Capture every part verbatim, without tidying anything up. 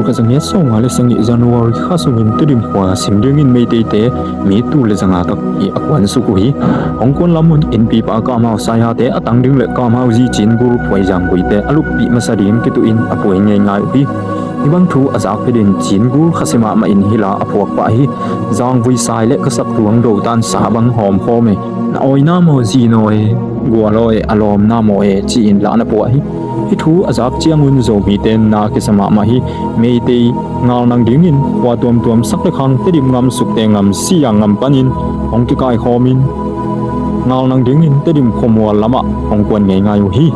Kha za nget sawmnga le sagih January kha sungin Tedim khua sim dingin Meiteite mi tul le zanga tak hi a kuansuk uh hi. Hong kuan lam un innpipa Kamhau Saihate a tang ding le Kamhau zi Cingul Phuai Zangguite a luppih masa ding kituhin a phuai ngeingai uh hi. Hih bang thu a zak phetin Cingul khasia mahmah in hila a phuak pah hi. Zangvui sai le ka sak tuang do tan sa bang hawmkhawm e. Na awina maw zi naw e, gual aw e, a lawmna maw e, ci-in lah na puah hi. Hih thu a zak ciangun Zomite na kisa mahmah hi. Meitei ngal nang dingin khua tuamtuam sak le khang Tedim ngam, Sukte ngam, Siang ngam panin hong kikaikhawmin ngal nang dingin Tedim khuamual lamah hong kuan ngeingai uh hi.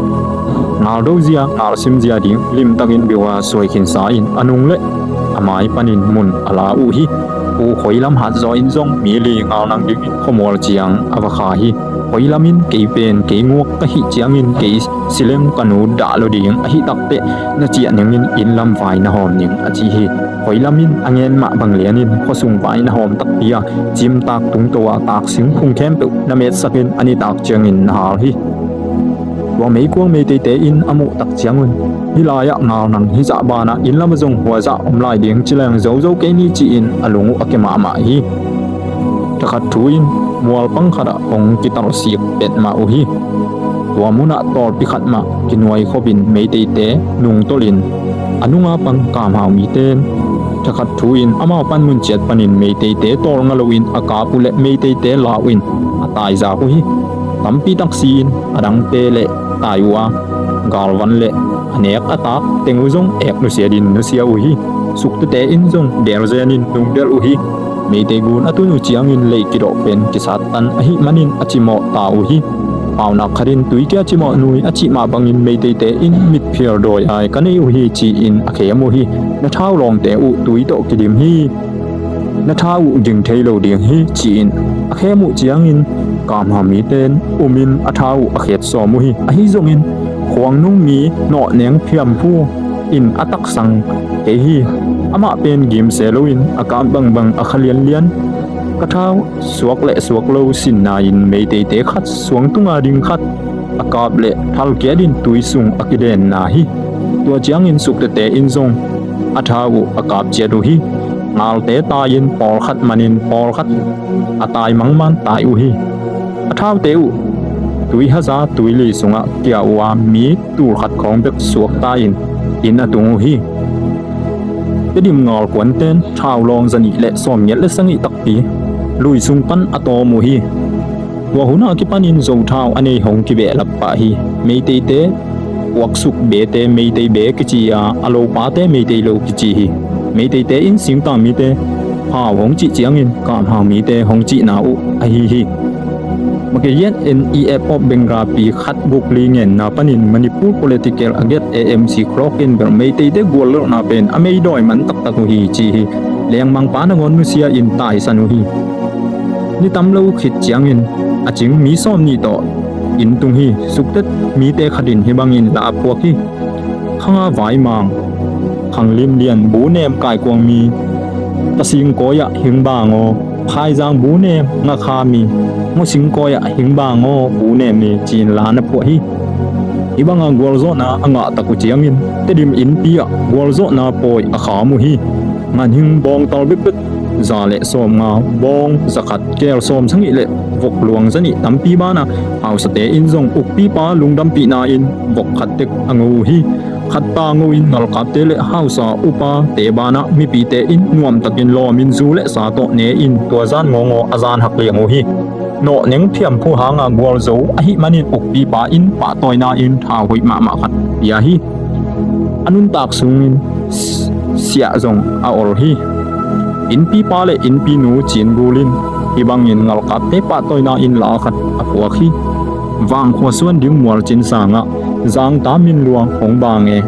Ngal do zia, ngal sim zia ding limtakin biua suai khinsa in a nung le a mai panin mun a la uh hi. Pu Khoi Lam Hat Zaw in zong mi li ngal nang dingin khuamual ciang a va kha hi. Khoi Lam in kei pen kei nguak ka hih ciangin kei sileng ka nu dah lo ding ahi takteh na ciah ningin inn lam vai na hawm ning a ci hi. Khoi Lam in a ngen mah bang lianin khuasung vai na hawm takpi a cimtak tungto a taksing phung khempeuh na metsakin a nitak ciangin na hal hi. Tua meikuang Meiteite in a muh tak ciangun hih lai-ah ngal nang hih zah banah inn lamah zong huazah om lai ding ci leng zozo kei ni ci-in a lung uh a ke mahmah hi. Thakhat thu in mualpang khatah hong kitalsik petmah uh hi. Tua munah tawlpi khat mah kinuai khopin Meiteite nungtolhin a nunga pang Kamhau mite in thakhat thu in amau panmun ciat panin Meiteite tawlnga loin a kap uh le Meiteite lau in a taizak uh hi. Tampi taksi in a dangte le tai uh a galvan le a nek a tak teng uh zong ek nusia din nusia uh hi. Suktete in zong delzen in nungdelh uh hi. Meitei gun a tun uh ciangin lei kidawh pen kisattan ahih manin a cimawh ta uh hi. Paunak khatin tui kia cimawh nui a cih mah bangin Meiteite in mitphir dawi ai ka nei uh hi ci-in a khem uh hi. Na thau lawngte uh tui tawh kidim hi. Na thau uh ging thei lo ding hi ci-in a khem uh ciangin Kamhau mite in umin a thau uh a khet sawm uh hi. Ahi zongin khuangnung mi Nawh Neng Phiamphu in a taksang kei hi. Amah pen gimse loin a kap bangbang a kha lianlian ka thau suak le suak lo sinna in Meiteite khat suang tunga ding khat a kap le thalkiat in tui sung a kidenna hi. Tua ciangin Suktete in zong a thau uh a kap ciat uh hi. Ngalte tai-in pawlkhat manin pawlkhat a tai mangman tai uh hi. A thaute uh tui haza tuili sungah kia uh a mi tulkhat khawng bek suakta in inn a tung uh hi. Tedim ngalkuanten thau lawng zanih le sawmngiat le sagih takpi lui sung pan a tawm uh hi. Tua hun a kipanin Zo thau a nei hong kibehlap pah hi. Meiteite puaksuk bete Meitei be kici a, a lopate Meitei lo kici hi. Meiteite in singtang mite hau hong cih ciangin Kamhau mite hong cihna uh ahi hi. Makayet and E F of Bengal pi khat guk li ngenna panin Manipur political a get A M C Clock in bel Meiteite guallelhna pen a meidawi man taktak uh hi ci hi. Lengmangpa nangawn nusia in taisan uh hi. Ni tam lo khit ciangin a cing mi sawm nih tawh inn tung hi. Suktet mite khatin hih bangin la a phuak hi. Khanga vaimang, khanglim lian bunem kaikuang mi, ka singkawi ah hingbang aw, phaizang bunem ngakha mi, ngawsingkawi ah hingbang aw bunem mi ci-in la na phuah hi. Hih banga gualzawhna a ngahtak uh ciangin Tedim innpi ah gualzawhna pawi a kham uh hi. Nganhing bawngtal bekbek za le sawmnga, bawng zakhat keel sawmsagih le vok luang zanih tampi banah hausate in zong ukpipa lungdampihna in vok khat tek a ngo uh hi. Khatta ngo in ngalkapte le hausa upate banah mipite in nuamtakin lawmin zu le sa tawh ne in tua zan ngawngaw a zan hak liang uh hi. Nawh Neng Phiamphu hanga gualzo ahih manin ukpipa in pahtawina in thau hoih mahmah khat pia hi. A nuntak sungin siah zong a ol hi. Innpipa le innpinu Cingul in hih bangin ngalkapte pahtawina in la khat a phuak hi. Vangkhua suan ding mualcin sangah zangta minluang hong bang e.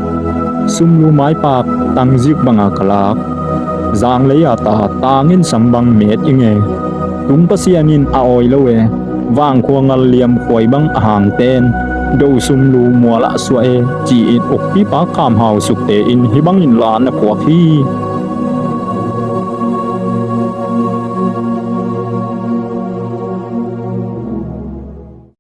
Sumlu maipak tangzik banga ka lak, zanglei a ta tangin sam bang met ing e. Tung Pasian in a awi lo e. Vangkhua ngal liam khuai bang a hangten do sumlu mualah suah e, ci-in ukpipa Kamhau Sukte in hih bangin la na phuak hi.